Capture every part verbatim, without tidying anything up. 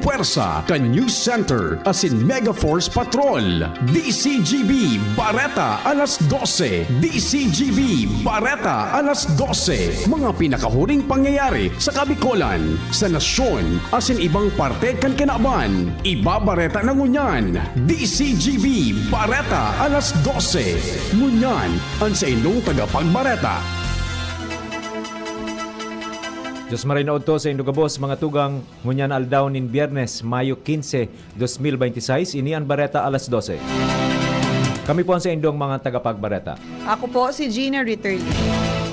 Pwersa kan News Center asin Mega Force Patrol. D C G B Bareta alas dose. D C G B Bareta alas dose. Mga pinakahuring pangyayari sa Kabikolan, sa nasyon, asin ibang parte kan kinaban. Ibabareta na ngunyan. D C G B Bareta alas dose. Ngunyan, an saindong tagapagbareta. Diyos maray na udto sa indo gabos, mga tugang. Ngunyan na aldaw nin Biyernes, Mayo quince, dos mil veintiseis, ini an Bareta alas dose. Kami po an saindong mga tagapagbareta. Ako po si Gina Ritterly.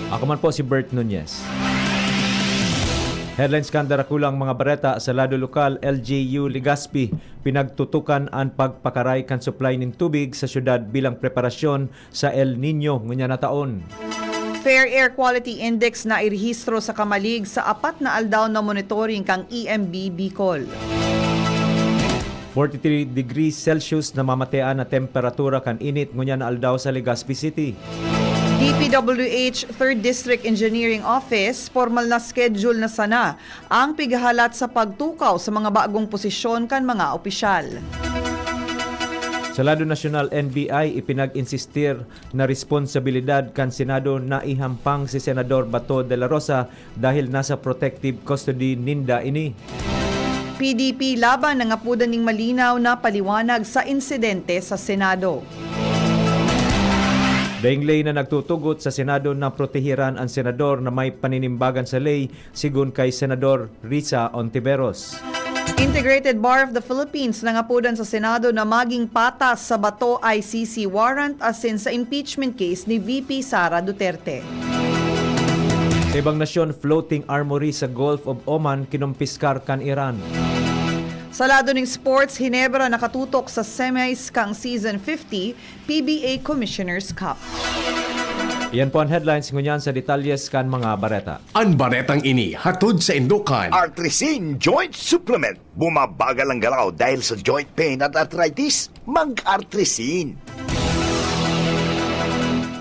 Ako man po si Bert Nunez. Headlines kan darakulang mga bareta. Sa lado lokal, L G U Legazpi, pinagtutukan an pagpakaray kan supply nin tubig sa syudad bilang preparasyon sa El Niño ngunyan na taon. Fair Air Quality Index na irehistro sa Camalig sa apat na aldaw na monitoring kan E M B Bicol. Forty-three degrees Celsius na mamatean na temperatura kan init ngunyan na aldaw sa Legazpi City. D P W H Third District Engineering Office, pormal na schedule na sana ang pighahalat sa pagtukaw sa mga bagong posisyon kan mga opisyal. Sa lado nasyonal, N B I ipinag-insistir na responsabilidad kan Senado na ihampang si Senador Bato de la Rosa dahil nasa protective custody ninda ini. P D P Laban nangapodan nin malinaw na paliwanag sa insidente sa Senado. Daing ley na nagtutugot sa Senado na protehiran an senador na may paninimbagan sa ley, sigon kay Senador Risa Ontiveros. Integrated Bar of the Philippines nangapodan sa Senado na maging patas sa Bato I C C warrant asin sa impeachment case ni V P Sara Duterte. Sa ibang nasyon, floating armory sa Gulf of Oman kinompiskar kan Iran. Sa lado nin sports, Ginebra nakatutok sa semis kan Season fifty P B A Commissioner's Cup. Iyan po an headlines ngunyan. Sa detalyes kan mga bareta. An baretang ini hatod saindo kan Artrisin Joint Supplement. Bumabagal ang galaw dahil sa joint pain at arthritis? Mag-Artrisin.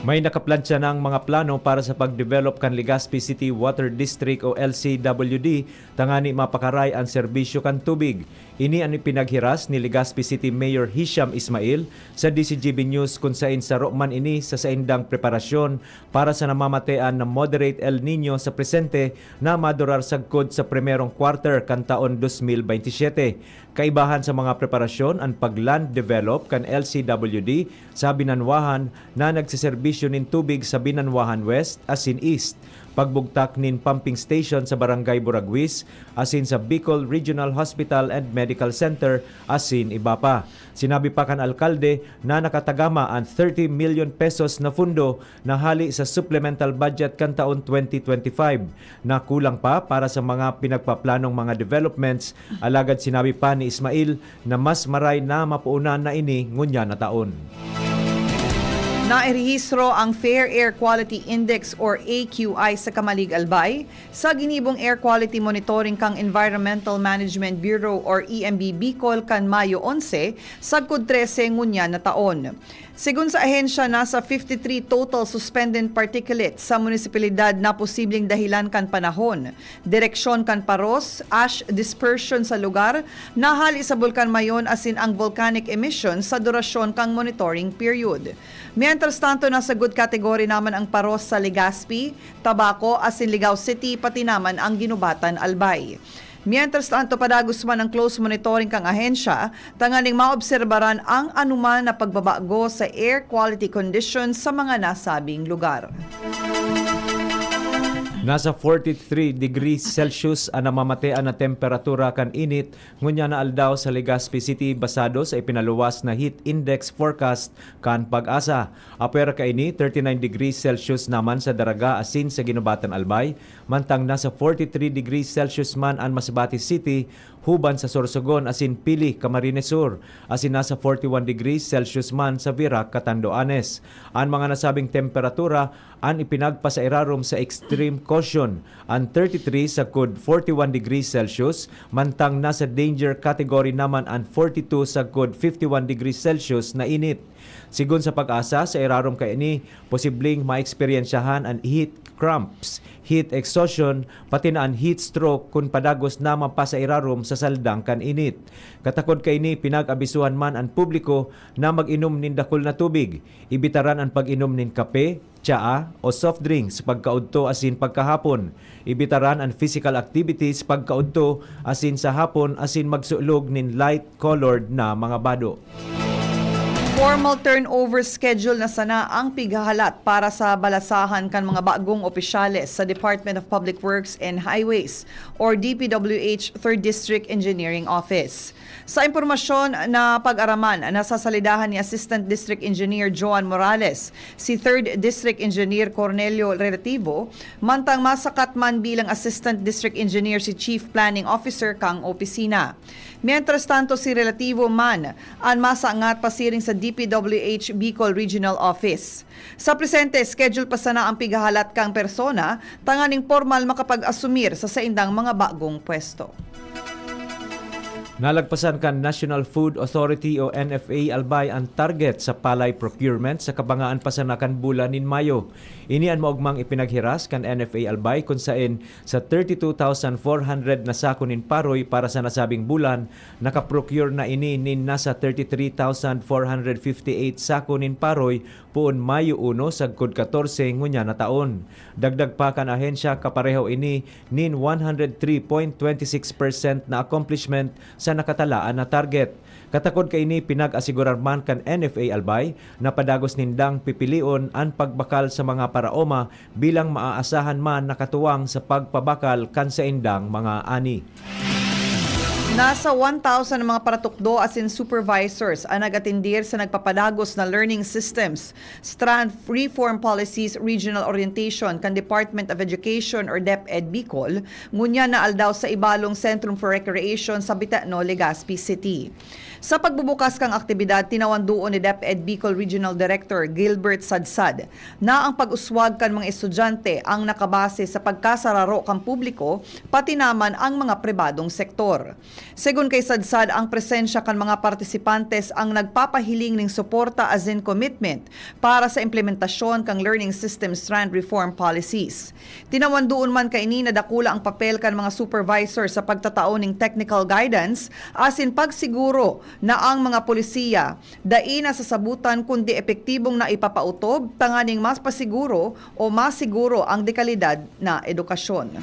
May nakaplantsa na ang mga plano para sa pag-develop kan Legazpi City Water District o L C W D, tangani mapakaray an serbisyo kan tubig. Ini an ipinaghiras ni Legazpi City Mayor Hisham Ismail sa D C G B News, kun sain saro man ini sa saindang preparasyon para sa namamatean na moderate El Niño sa presente na madurar sagkod sa primerong quarter kan taon dos mil bentisiete. Kaibahan sa mga preparasyon an pag-land develop kan L C W D sa Binanwahan na nagseserbisyo nin tubig sa Binanwahan West asin East, pagbugtak nin pumping station sa Barangay Buraguis asin sa Bicol Regional Hospital and Medical Center asin iba pa. Sinabi pa kan alkalde na nakatagama an thirty million pesos na pundo na hale sa supplemental budget kan taon twenty twenty-five na kulang pa para sa mga pinagpaplanong mga developments, alagad sinabi pa ni Ismail na mas maray na mapuunan na ini ngunyan na taon. Nairehistro ang Fair Air Quality Index or A Q I sa Camalig, Albay, sa ginibong air quality monitoring kan Environmental Management Bureau or E M B Bicol kan Mayo onse, sagkod trese ngunyan na taon. Sigon sa ahensya, nasa fifty-three total suspended particulates sa munisipalidad na posibleng dahilan kan panahon, direksyon kan paros, ash dispersion sa lugar na hale sa Bulkan Mayon asin ang volcanic emission sa durasyon kan monitoring period. Mientras tanto, nasa good category naman ang paros sa Legazpi, Tabaco asin Ligao City, pati naman ang Guinobatan, Albay. Mientras tanto, padagos man ang close monitoring kan ahensya tanganing maobserbaran ang anoman na pagbabago sa air quality conditions sa mga nasabing lugar. Nasa forty-three degrees Celsius an namamatean na temperatura kan init ngunyan na aldaw sa Legazpi City, basado sa ipinaluwas na heat index forecast kan PAGASA. Apwera kaini, thirty-nine degrees Celsius naman sa Daraga asin sa Guinobatan, Albay, mantang nasa forty-three degrees Celsius man an Masbate City, huban sa Sorsogon asin Pili, Camarines Sur, asin nasa forty-one degrees Celsius man sa Virac, Catanduanes. An mga nasabing temperatura an ipinagpasairarom sa extreme caution, an thirty-three sagkod forty-one degrees Celsius, mantang nasa danger category naman an forty-two sagkod fifty-one degrees Celsius na init. Sigon sa PAGASA, sa irarom kaini, posibleng maeksperyensyahan an heat cramps, heat exhaustion, pati na an heat stroke kun padagos na mapasa irarom sa saldang kan init. Katakod kaini, pinag-abisuhan man an publiko na mag-inom nin dakul na tubig. Ibitaran an pag-inom nin kape, tsaa, o soft drinks pagkaudto asin pagkahapon. Ibitaran an physical activities pagkaudto asin sa hapon asin magsulog nin light colored na mga bado. Formal turnover schedule na sana ang pighahalat para sa balasahan kan mga bagong opisyales sa Department of Public Works and Highways or D P W H Third District Engineering Office. Sa impormasyon na pag-araman, nasasalidahan ni Assistant District Engineer Joan Morales si Third District Engineer Cornelio Relativo, mantang masakat man bilang Assistant District Engineer si Chief Planning Officer kang opisina. Mientras tanto, si Relativo man an masangat pasiring sa D P W H Bicol Regional Office. Sa presente, schedule pa sana ang pighahalat kang persona tanganing pormal makapag-asumir sa saindang mga bagong pwesto. Nalagpasan kan National Food Authority o N F A Albay an target sa palay procurement sa kabangaan pa sana kan bulan nin Mayo. Ini an maogmang ipinaghiras kan N F A Albay, kun saen sa thirty-two thousand four hundred na sako nin paroy para sa nasabing bulan, nakaprocure na ini nin nasa thirty-three thousand four hundred fifty-eight sako nin paroy poon Mayo uno sagkod katorse ngunyan na taon. Dagdag pa kan ahensya, kapareho ini nin one hundred three point twenty six percent na accomplishment sa nakatalaan na target. Katakod kaini, pinag-asigurar man kan N F A Albay na padagos nindang pipilion an pagbakal sa mga paraoma bilang maaasahan man na katuwang sa pagpabakal kan saindang mga ani. Nasa one thousand ang mga paratukdo asin supervisors an nag-atindir sa nagpapadagos na Learning Systems Strand Reform Policies Regional Orientation kan Department of Education or DepEd Bicol, ngunyan na aldaw sa Ibalong Centrum for Recreation sa Bitano, Legazpi City. Sa pagbubukas kang aktibidad, tinawandoon ni DepEd Bicol Regional Director Gilbert Sadsad na ang pag-uswag kan mga estudyante ang nakabase sa pagkasararo kan publiko, pati naman ang mga pribadong sektor. Segun kay Sadsad, ang presensya kan mga partisipantes ang nagpapahiling nin suporta asin commitment para sa implementasyon kan Learning System Strand Reform Policies. Tinawandoon man kaini na dakula ang papel kan mga supervisor sa pagtatao nin technical guidance asin pagsiguro na ang mga polisiya dai nasasabutan kundi epektibong naipapaotob tanganing mas pasiguro o masiguro ang dekalidad na edukasyon.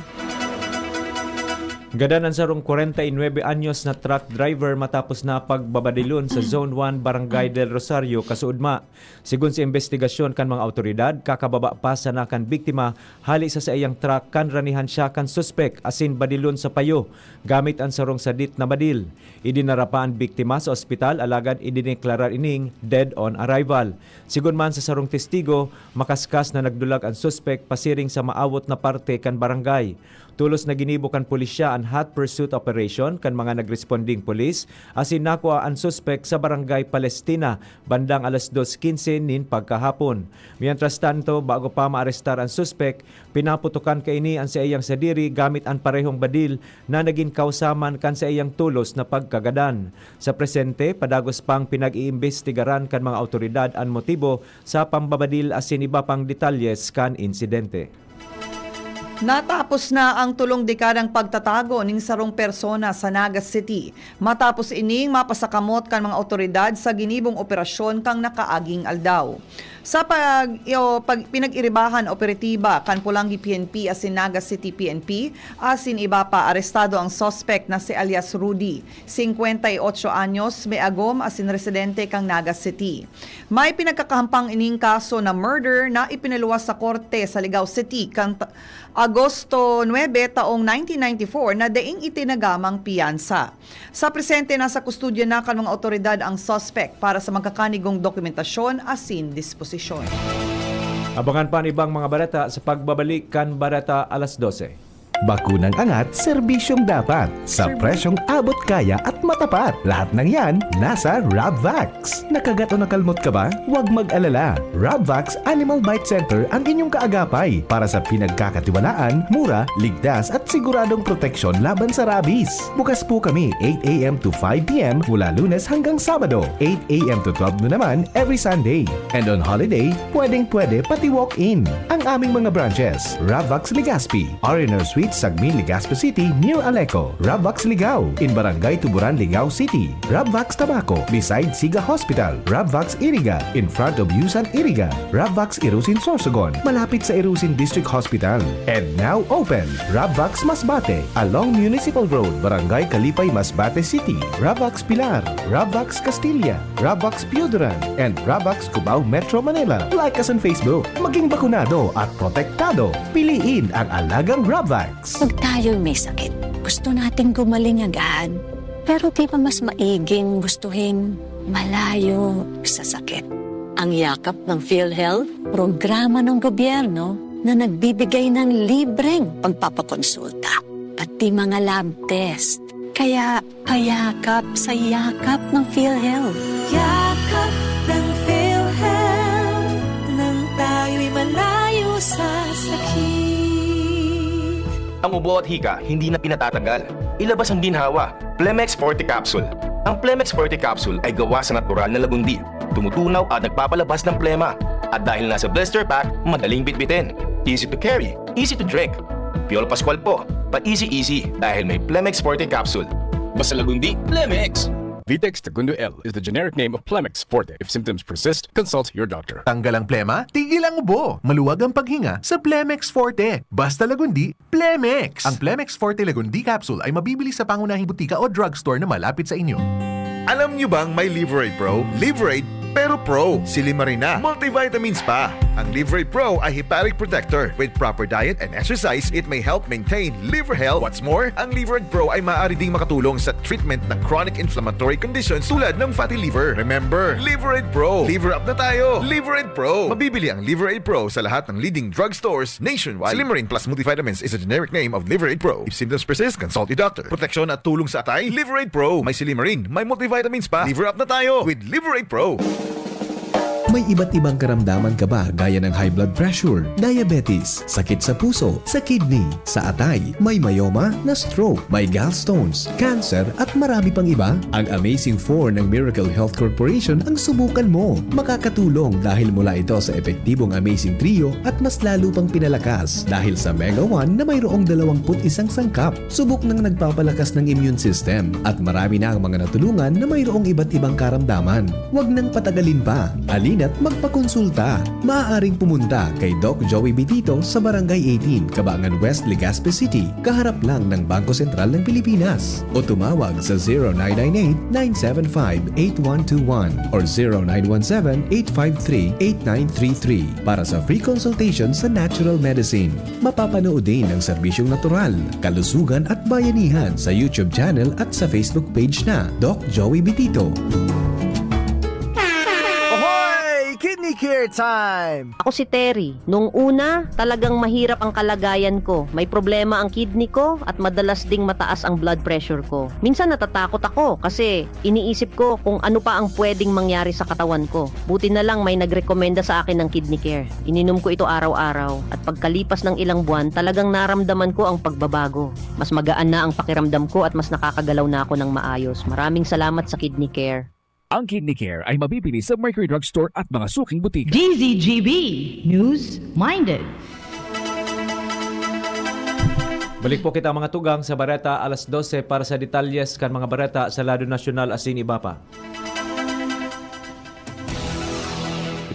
Gadan an sarong kwarenta y nuebe anyos na truck driver matapos na pagbabadilon sa Zone one, Barangay Del Rosario, Kasuudma. Segun sa imbestigasyon kan mga awtoridad, kakababa pa sana kan biktima hale sa saiyang truck kan ranihan siya kan suspek asin badilon sa payo gamit an sarong sadit na badil. Idinara pa an biktima sa ospital alagad idineklara ining dead on arrival. Segun man sa sarong testigo, makaskas na nagdulag an suspek pasiring sa maawot na parte kan barangay. Tolos na ginibo kan pulisya an hot pursuit operation kan mga nagresponding pulis asin nakua an suspek sa Barangay Palestina bandang alas dos quince nin pagkahapon. Mientras tanto, bago pa maarestar an suspek, pinaputokan kaini an saiyang sadiri gamit an parehong badil na nagin kawsa man kan saiyang tolos na pagkagadan. Sa presente, padagos pang pinag-iimbestigaran kan mga awtoridad an motibo sa pambabadil asin iba pang detalyes kan insidente. Natapos na ang tolong dekadang pagtatago ning sarong persona sa Naga City, matapos ining mapasakamot kan mga awtoridad sa ginibong operasyon kan nakaaging aldaw. Sa pag-, iyo, pag-, pinag-iribahan operatiba kan Polangui P N P asin Naga City P N P asin iba pa, arestado ang suspek na si alias Rudy, singkwenta y otso anyos, may agom asin residente kan Naga City. May pinagkakahampang ining kaso na murder na ipinaluwas sa korte sa Ligao City kan ta-, Agosto nuebe taong nineteen ninety-four na daing itinagamang piyansa. Sa presente, nasa kustodya na kan mga awtoridad ang suspek para sa magkakanigong dokumentasyon asin disposisyon. Abangan pa an ibang mga bareta sa pagbabalik kan Bareta Alas Dose. Bakunang angat, serbisyong dapat, sa presyong abot kaya at matapat. Lahat ng yan, nasa Rabvax. Nakagat o nakalmot ka ba? Huwag mag-alala. Rabvax Animal Bite Center ang inyong kaagapay para sa pinagkakatiwalaan, mura, ligtas at siguradong proteksyon laban sa rabies. Bukas po kami eight a m to five p m mula Lunes hanggang Sabado, eight a m to twelve noon naman every Sunday. And on holiday, pwedeng-pwede pati walk-in. Ang aming mga branches, Rabvax Legazpi, R and R Suite, Sagmin, Legazpi City, near Aleco, Rabvax Ligao, in Barangay Tuburan, Ligao City, Rabvax Tabaco, beside Siga Hospital, Rabvax Iriga, in front of Yusan Iriga, Rabvax Irusin Sorsogon, malapit sa Irusin District Hospital, and now open, Rabvax Masbate, along Municipal Road, Barangay Kalipay, Masbate City, Rabvax Pilar, Rabvax Castilla, Rabvax Pioduran, and Rabvax Cubao, Metro Manila. Like us on Facebook. Maging bakunado at protektado. Piliin ang alagang Rabvax. Pag tayo'y may sakit, gusto nating gumaling agad. Pero di ba mas maiging gustuhin malayo sa sakit? Ang yakap ng PhilHealth, programa ng gobyerno na nagbibigay ng libreng pagpapakonsulta, pati mga lab test. Kaya payakap sa yakap ng PhilHealth. Yakap ng PhilHealth, nang tayo'y malayo sa sakit. Ang ubo at hika, hindi na pinatatagal. Ilabas ang ginhawa. Plemex Forte Capsule. Ang Plemex Forte Capsule ay gawa sa natural na lagundi. Tumutunaw at nagpapalabas ng plema. At dahil nasa blister pack, madaling bitbitin. Easy to carry, easy to drink. Piolo Pascual po, pa-easy-easy dahil may Plemex Forte Capsule. Basta lagundi, Plemex! Vitex Tagundo L is the generic name of Plemex Forte. If symptoms persist, consult your doctor. Tanggal ang plema, tigil ang ubo. Maluwag ang paghinga sa Plemex Forte. Basta lagundi, Plemex! Ang Plemex Forte Lagundi Capsule ay mabibili sa pangunahing butika o drugstore na malapit sa inyo. Alam nyo bang may Liverade Pro? Liverade, pero Pro. Silimarin na. Multivitamins pa. Ang Liverade Pro ay hepatic protector. With proper diet and exercise, it may help maintain liver health. What's more, ang Liverade Pro ay maaari ding makatulong sa treatment ng chronic inflammatory conditions tulad ng fatty liver. Remember, Liverade Pro. Liver up na tayo. Liverade Pro. Mabibili ang Liverade Pro sa lahat ng leading drugstores nationwide. Silimarin Plus Multivitamins is a generic name of Liverade Pro. If symptoms persist, consult your doctor. Proteksyon at tulong sa atay, Liverade Pro. May silimarin, may multivitamins pa. Liver up na tayo with Liverade Pro. May iba't ibang karamdaman ka ba gaya ng high blood pressure, diabetes, sakit sa puso, sa kidney, sa atay, may myoma, na-stroke, may gallstones, cancer, at marami pang iba? Ang Amazing four ng Miracle Health Corporation ang subukan mo. Makakatulong dahil mula ito sa epektibong Amazing Trio at mas lalo pang pinalakas dahil sa Mega one na mayroong dalawampu't isang sangkap. Subok nang nagpapalakas ng immune system at marami na ang mga natulungan na mayroong iba't ibang karamdaman. Huwag nang patagalin pa. Halina't magpakonsulta. Maaaring pumunta kay Doc Joey Bitito sa Barangay eighteen, Cabangan West, Legazpi City, kaharap lang ng Bangko Sentral ng Pilipinas. O tumawag sa zero nine nine eight, nine seven five, eight one two one or zero nine one seven, eight five three, eight nine three three para sa free consultation sa natural medicine. Mapapanood din ang serbisyong natural, kalusugan at bayanihan sa YouTube channel at sa Facebook page na Doc Joey Bitito. Ahoy! Kidney Care time! Ako si Terry. Noong una, talagang mahirap ang kalagayan ko. May problema ang kidney ko at madalas ding mataas ang blood pressure ko. Minsan natatakot ako kasi iniisip ko kung ano pa ang pwedeng mangyari sa katawan ko. Buti na lang may nagrekomenda sa akin ng Kidney Care. Ininom ko ito araw-araw at pagkalipas ng ilang buwan, talagang naramdaman ko ang pagbabago. Mas magaan na ang pakiramdam ko at mas nakakagalaw na ako ng maayos. Maraming salamat sa Kidney Care. Ang Kidney Care ay mabibili sa Mercury Drug Store at mga suking butika. D Z G B, News Minded. Balik po kita, mga tugang, sa bareta alas dose para sa detalyes kan mga bareta sa lado nasyonal asin iba pa.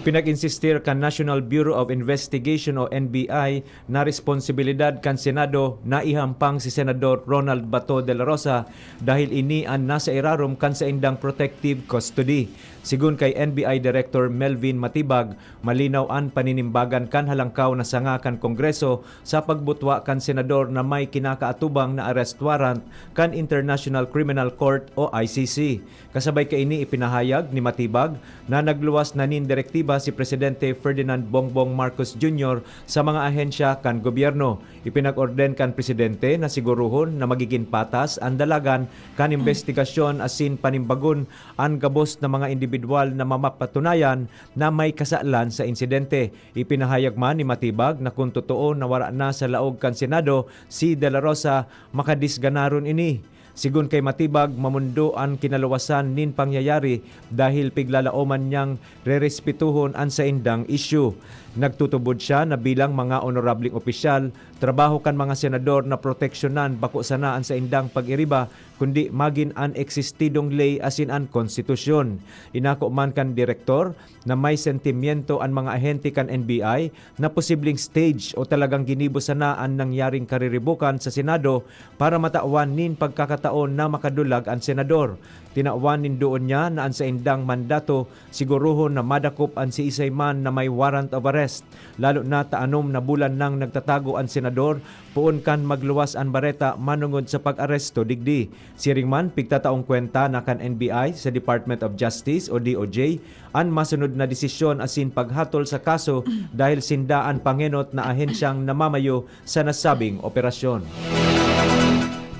Ipinag-insistir kan National Bureau of Investigation o N B I na responsibilidad kan Senado na ihampang si Senador Ronald Bato de la Rosa dahil ini an nasa irarom kan saindang protective custody. Sigon kay N B I Director Melvin Matibag, malinaw an paninimbagan kan halangkaw na sanga kan Kongreso sa pagbutwa kan senador na may kinakaatubang na arrest warrant kan International Criminal Court o I C C. Kasabay kaini, ipinahayag ni Matibag na nagluwas na nin direktiba si Presidente Ferdinand Bongbong Marcos Junior sa mga ahensya kan gobyerno. Ipinag-orden kan Presidente na siguruhon na magigin patas an dalagan kan imbestigasyon asin panimbagon an gabos na mga indibidwal na mamapatunayan na may kasalan sa insidente. Ipinahayag man ni Matibag na kun totoo na wara na sa laog kan Senado si De La Rosa, makadisganaron ini. Sigon kay Matibag, mamondo an kinaluwasan nin pangyayari dahil piglalaoman niyang rerespetuhon an saindang isyu. Nagtutubod siya na bilang mga onorableng opisyal, trabaho kan mga senador na proteksyonan bako sana an saindang pag-iriba, kundi magin an eksistidong ley asin an konstitusyon. Inako man kan direktor na may sentimiento an mga ahente kan N B I na posibleng stage o talagang ginibo sana an nangyaring kariribukan sa Senado para matawan nin pagkakataon na makadulag an senador. Tinawan nin doon niya na an saindang mandato sigurohon na madakop an siisay man na may warrant of arrest, lalo na ta anom na bulan nang nagtatago an senador poon kan magluwas an bareta manongod sa pag-aresto digdi. Siring man, pigtataong kwenta na kan N B I sa Department of Justice o D O J an masunod na desisyon asin paghatol sa kaso dahil sinda an pangenot na ahensyang namamayo sa nasabing operasyon.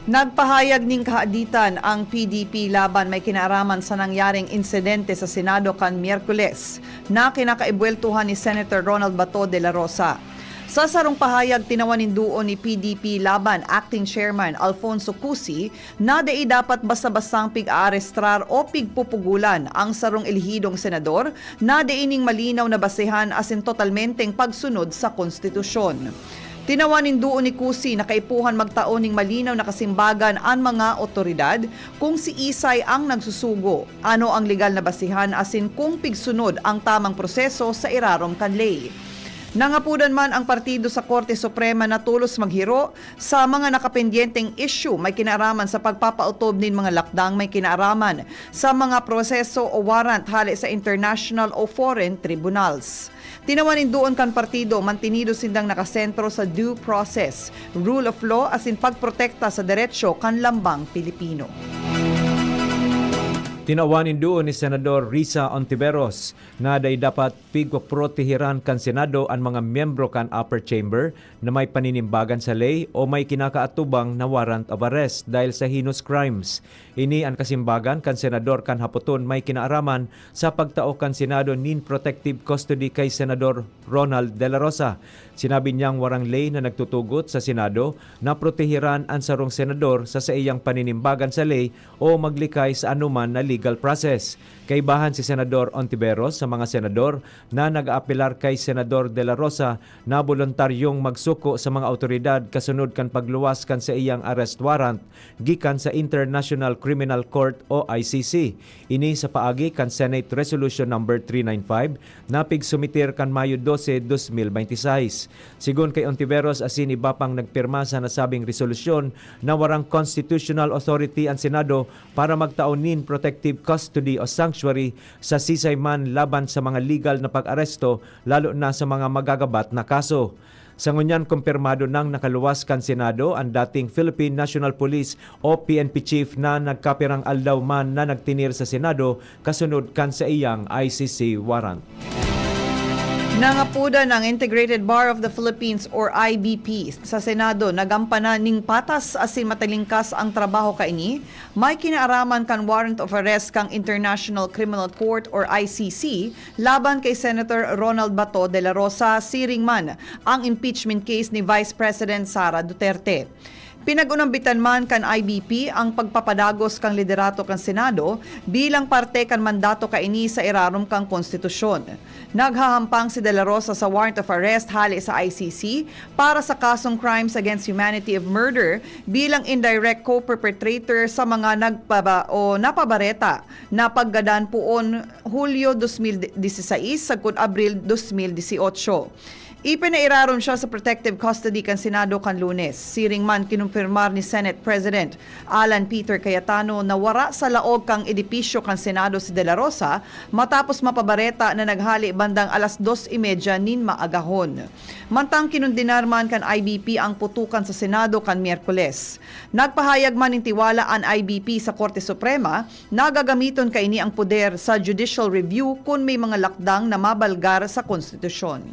Nagpahayag nin kahaditan ang P D P laban may kinaaraman sa nangyaring insidente sa Senado kan Miyerkules, na kinakaibweltuhan ni Senator Ronald Bato de la Rosa. Sa sarong pahayag, tinawan nin duon ni P D P laban Acting Chairman Alfonso Cusi na dai dapat basta-bastang pig-aarestrar o pigpupugulan ang sarong elehidong senador na dai nin malinaw na basehan asin totalmenteng pagsunod sa konstitusyon. Tinawan nin duon ni Cusi na kaipuhan magtao nin malinaw na kasimbagan an mga otoridad kung siisay ang nagsusugo, ano ang legal na basehan asin kung pigsunod ang tamang proseso sa irarom kan ley. Nangapodan man ang partido sa Korte Suprema na tolos maghiro sa mga nakapendyenteng isyu may kinaaraman sa pagpapaotob nin mga lakdang may kinaaraman sa mga proseso o warrant hale sa international o foreign tribunals. Tinawan nin duon kan partido, mantinido sindang nakasentro sa due process, rule of law asin pagprotekta sa deretsyo kan lambang Pilipino. Tinawan nin duon ni Senador Risa Ontiveros na dai dapat pigpoprotehiran kan Senado an mga miyembro kan Upper Chamber na may paninimbagan sa ley o may kinakaatubang na warrant of arrest dahil sa heinous crimes. Ini an kasimbagan kan senador kan hapoton may kinaaraman sa pagtao kan Senado nin protective custody kay Senador Ronald De La Rosa. Sinabi niyang warang ley na nagtutugot sa Senado na protehiran an sarong senador sa saiyang paninimbagan sa ley o maglikay sa anoman na legal process. Kaibahan si Senador Ontiveros sa mga senador na nag-aapelar kay Senador De La Rosa na boluntaryong magsuko sa mga awtoridad kasunod kan pagluwas kan saiyang arrest warrant gikan sa International Criminal Court o I C C. Ini sa paagi kan Senate Resolution Number three nine five na pigsumitir kan Mayo dose, dos mil bente seis. Sigon kay Ontiveros asin iba pang nagpirma sa nasabing resolusyon na warang constitutional authority an Senado para magtao nin protective custody o sanctuary sa sisay man laban sa mga legal na pag-aresto, lalo na sa mga magagabat na kaso. Sa ngunyan, kumpirmado nang nakaluwas kan Senado an dating Philippine National Police o P N P chief na nagkapirang aldaw man na nagtinir sa Senado kasunod kan saiyang I C C warrant. Nangapodan ang Integrated Bar of the Philippines or I B P sa Senado na gampanan ning patas asin matalingkas ang trabaho kaini may kinaaraman kan warrant of arrest kan International Criminal Court or I C C laban kay Senator Ronald Bato de la Rosa, siring man ang impeachment case ni Vice President Sara Duterte. Pinag-unambitan man kan I B P ang pagpapadagos kan liderato kan Senado bilang parte kan mandato kaini sa irarom kan konstitusyon. Naghahampang si De La Rosa sa warrant of arrest hale sa I C C para sa kasong crimes against humanity of murder bilang indirect co-perpetrator sa mga nagpaba o napabareta na paggadan poon Hulyo dos mil dieciséis sagkod Abril dos mil dieciocho. Ipinairarom siya sa protective custody kan Senado kan Lunes. Siring man, kinumpirmar ni Senate President Alan Peter Cayetano na wara sa laog kan edipisyo kan Senado si De La Rosa matapos mapabareta na naghali bandang alas dos y media nin maagahon. Mantang kinondenar man kan I B P ang putukan sa Senado kan Miyerkules. Nagpahayag man nin tiwala an I B P sa Korte Suprema na gagamiton kaini ang poder sa judicial review kun may mga lakdang na mabalgar sa konstitusyon.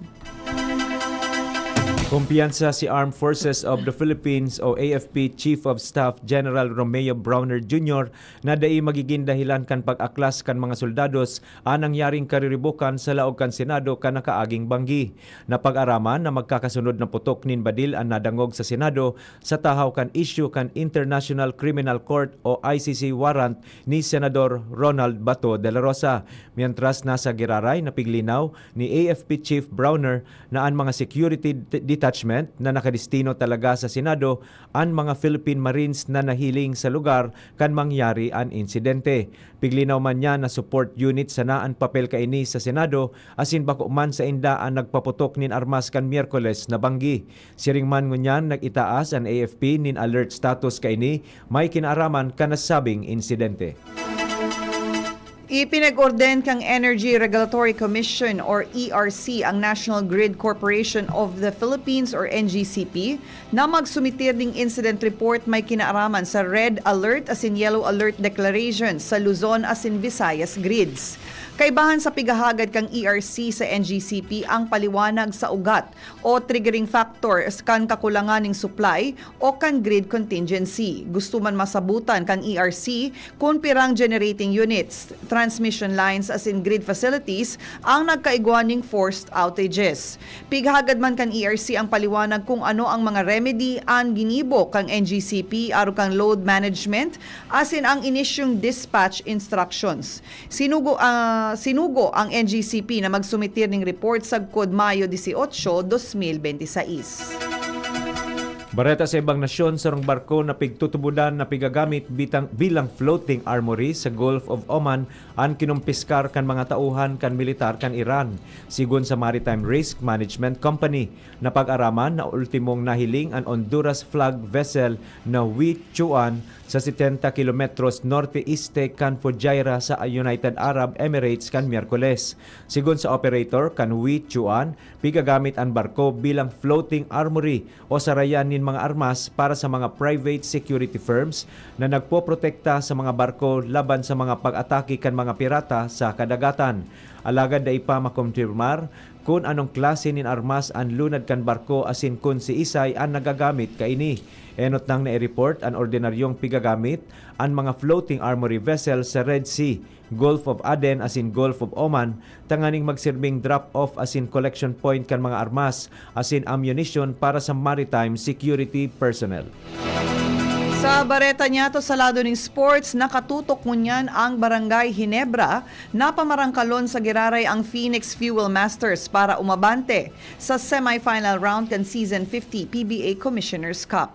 Kumpiyansa si Armed Forces of the Philippines o A F P Chief of Staff General Romeo Brawner Junior na dai magigin dahilan kan pag-aklas kan mga soldados an nangyaring kariribokan sa laog kan Senado kan nakaaging banggi. Napag-araman na magkakasunod na putok nin badil an nadangog sa Senado sa tahaw kan isyu kan International Criminal Court o I C C warrant ni Senador Ronald Bato de la Rosa. Mientras, nasa giraray, napiglinaw ni A F P Chief Brawner na an mga security de-, detachment na nakadestino talaga sa Senado an mga Philippine Marines na nahiling sa lugar kan mangyari an insidente. Piglinaw man niya na support unit sana an papel kaini sa Senado, asin bako man sainda an nagpaputok nin armas kan Miyerkules na banggi. Siring man ngunyan, nag-itaas an A F P nin alert status kaini may kinaaraman kan nasabing insidente. Ipinag-orden kan Energy Regulatory Commission or E R C ang National Grid Corporation of the Philippines or N G C P na magsumitir ning incident report may kinaaraman sa red alert asin yellow alert declaration sa Luzon asin Visayas grids. Kaibahan sa pighahagad kan E R C sa N G C P ang paliwanag sa ugat o triggering factors kan kakulangan ning supply o kan grid contingency. Gusto man masabutan kan E R C kun pirang generating units, transmission lines asin grid facilities ang nagkaigwa ning forced outages. Pighagad man kan E R C ang paliwanag kung ano ang mga remedy an ginibo kan N G C P arog kan load management asin ang inisyong dispatch instructions. Sinugo, ah, sinugo ang N G C P na magsumitir ning report sagkod Mayo dieciocho, dos mil bente y seis. Bareta sa ibang nasyon, sarong barko na pigtutubodan na pigagamit bitang, bilang floating armory sa Gulf of Oman an kinumpiskar kan mga tauhan kan militar kan Iran, sigon sa Maritime Risk Management Company. Napag-araman na ultimong nahiling an Honduras flag vessel na Hui Chuan sa setenta kilometros norte-este kan Fujairah sa United Arab Emirates kan Miyerkules. Sigon sa operator kan Hui Chuan, pigagamit an barko bilang floating armory o sarayan nin mga armas para sa mga private security firms na nagpoprotekta sa mga barko laban sa mga pag-atake kan mga pirata sa kadagatan. Alagad dai pa makompirmar kun anong klase nin armas an lunad kan barko asin kun siisay an nagagamit kaini. Enot nang nai-report an ordinaryong pigagamit an mga floating armory vessel sa Red Sea, Gulf of Aden asin Gulf of Oman tanganing magsirbing drop-off asin collection point kan mga armas asin ammunition para sa maritime security personnel. Sa bareta niyato sa lado ning sports, nakatutok ngunyan ang Barangay Ginebra na pamarangkalon sa giraray ang Phoenix Fuel Masters para umabante sa semifinal round kan Season fifty P B A Commissioner's Cup.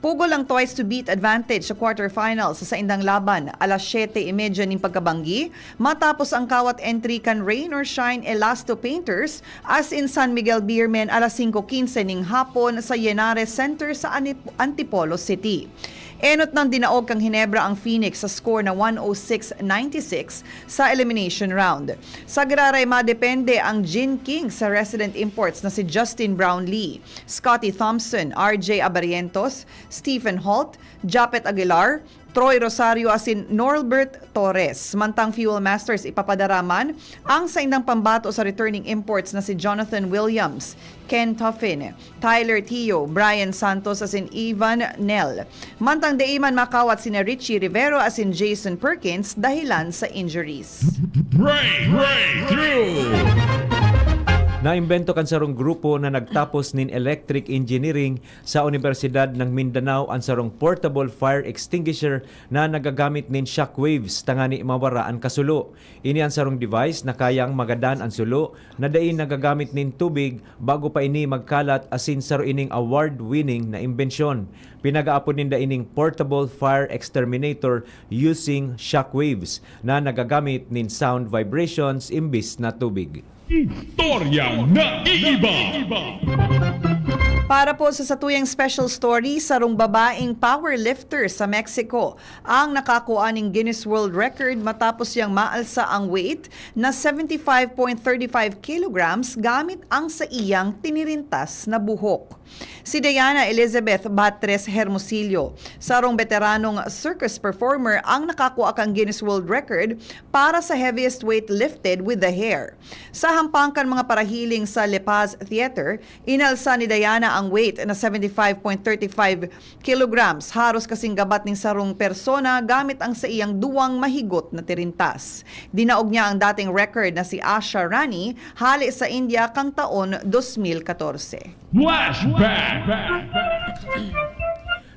Pugol ang Twice to Beat advantage sa quarterfinal sa saindang laban, alas siyete y media nin pagkabanggi, matapos ang kawat entry kan Rain or Shine Elasto Painters asin San Miguel Beermen alas singko quince ning hapon sa Yenares Center sa Anip-, Antipolo City. Enot nang dinaog kan Ginebra ang Phoenix sa score na one oh six ninety-six sa elimination round. Sa giraray, madepende ang Gin King sa resident imports na si Justin Brownlee, Scotty Thompson, R J Abarientos, Stephen Holt, Japet Aguilar, Troy Rosario asin Norbert Torres. Mantang Fuel Masters, ipapadara man ang saindang pambato sa returning imports na si Jonathan Williams, Ken Tuffin, Tyler Tio, Brian Santos asin Ivan Nel. Mantang dai man makawat sina Richie Rivero asin Jason Perkins dahilan sa injuries. Break, breakthrough! Naimbento kan sarong grupo na nagtapos nin electric engineering sa Universidad ng Mindanao an sarong portable fire extinguisher na nagagamit nin shockwaves tangani mawara an kasulo. Ini an sarong device na kayang magadan an sulo na dai nagagamit nin tubig bago pa ini magkalat, asin saro ining award-winning na imbensyon. Pinag-aapod ninda ining portable fire exterminator using shockwaves na nagagamit nin sound vibrations imbis na tubig. Istoryang naiiba. Para po sa satuyang special story, sarong babaeng powerlifter sa Mexico ang nakakua ning Guinness World Record matapos yang maalsa ang weight na seventy-five point thirty-five kilograms gamit ang sa iyang tinirintas na buhok. Si Diana Elizabeth Batres Hermosillo, sarong beteranong circus performer, ang nakakua kan Guinness World Record para sa heaviest weight lifted with the hair. Sa hampang kan mga parahiling sa La Paz Theater, inalsa ni Diana ang weight na seventy-five point thirty-five kilograms, haros kasing gabat ning sarong persona, gamit ang saiyang duwang mahigot na tirintas. Dinaog niya ang dating record na si Asha Rani hale sa India kang taon dos mil katorse. Flashback!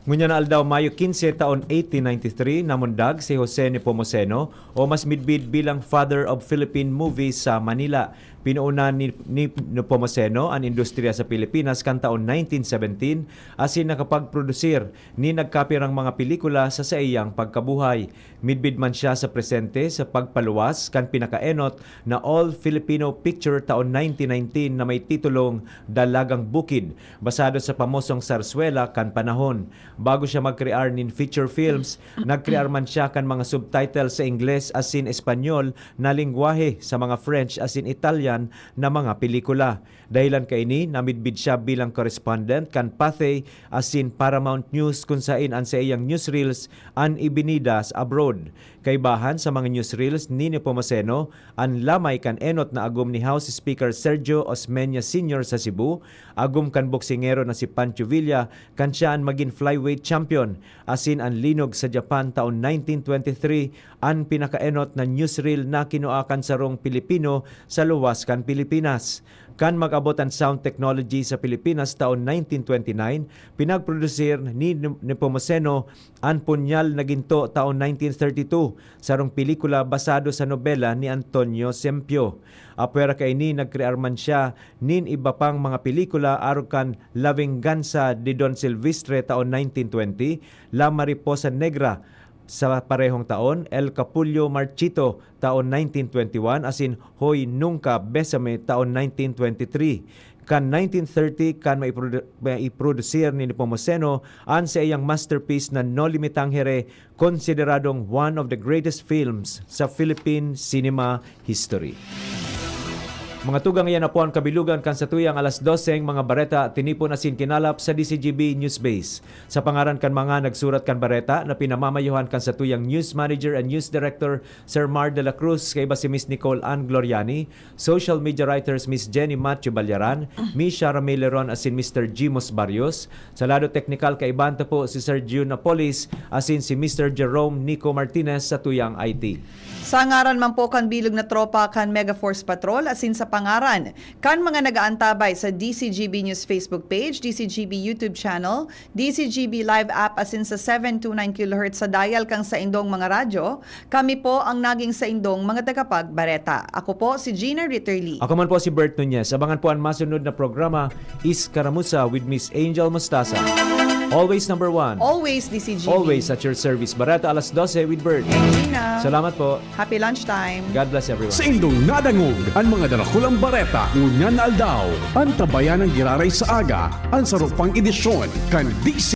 Ngunyan na aldaw, Mayo quince, taon eighteen ninety-three, namundag si Jose Nepomuceno, o mas midbid bilang Father of Philippine Movies, sa Manila. Pinoonan ni, ni Nepomuceno an industriya sa Pilipinas kan taon nineteen seventeen, asin nakapagprodusir ni nagkapirang mga pelikula sa saiyang pagkabuhay. Midbid man siya sa presente sa pagpaluwas kan pinakaenot na all-Filipino picture taon nineteen nineteen na may titulong Dalagang Bukid, basado sa pamosong sarswela kan panahon. Bago siya magkrear nin feature films, nagkrear man siya kan mga subtitle sa Ingles asin Espanyol na lengwahe sa mga French asin Italian na mga pelikula. Dahelan kaini, namidbid siya bilang correspondent kan Pathé asin Paramount News, kun saen an saiyang newsreels an ibinida sa abroad. Kaibahan sa mga newsreels ni Nepomuceno, an lamay kan enot na agom ni House Speaker Sergio Osmeña Senior sa Cebu, agom kan boksingero na si Pancho Villa kan siya an magin flyweight champion, asin an linog sa Japan taon nineteen twenty-three, an pinakaenot na newsreel na kinua kan sarong Pilipino sa luwas kan Pilipinas. Kan mag-abot an sound technology sa Pilipinas taon nineteen twenty-nine, pinagprodusir ni Nepomuceno an Punyal na Ginto taon nineteen thirty-two, sarong pelikula basado sa nobela ni Antonio Sempio. Apwera kaini, nagkrear man siya nin iba pang mga pelikula arog kan La Venganza de Don Silvestre taon nineteen twenty, La Mariposa Negra sa parehong taon, El Capullo Marchito taon nineteen twenty-one, asin Hoy Nunca Bésame taon nineteen twenty-three. Kan nineteen thirty, kan maiprodu-, maiprodusir ni Nepomuceno an saiyang masterpiece na No Limitang Here, konsideradong one of the greatest films sa Philippine cinema history. Mga tugang, iyan na po an kabilugan kan satuyang alas doseng mga bareta, tinipon asin kinalap sa D C G B Newsbase. Sa pangaran kan mga nagsurat kan bareta na pinamamayohan kan satuyang news manager and news director, Sir Mar de la Cruz, kaiba si Miss Nicole Ann Gloriani, social media writers Miss Jenny Matthew Ballaran, Miss Shara Milleron asin Mister Jimos Barrios. Sa lado teknikal, kaibahan ta po si Sir Jun Napolis asin si Mister Jerome Nico Martinez sa tuyang I T. Sa ngaran man po kan bilog na tropa kan Mega Force Patrol asin sa pangaran kan mga nag-aantabay sa D C G B News Facebook page, D C G B YouTube channel, D C G B Live app asin sa seven two nine kilohertz sa dial kan saindong mga radyo, kami po ang naging saindong mga tagapagbareta. Ako po si Gina Ritterly. Ako man po si Bert Nunez. Abangan po an masunod na programa, Iskaramuza with Miss Angel Mostaza. Always number one. Always D C G B. Always at your service. Bareta alas dose with Bert. Gina. Salamat po. Happy lunchtime. God bless everyone. Saindong nadangog an mga darakulang bareta ngunyan na aldaw. Antabayan an giraray sa aga, an saro pang edisyon kan D C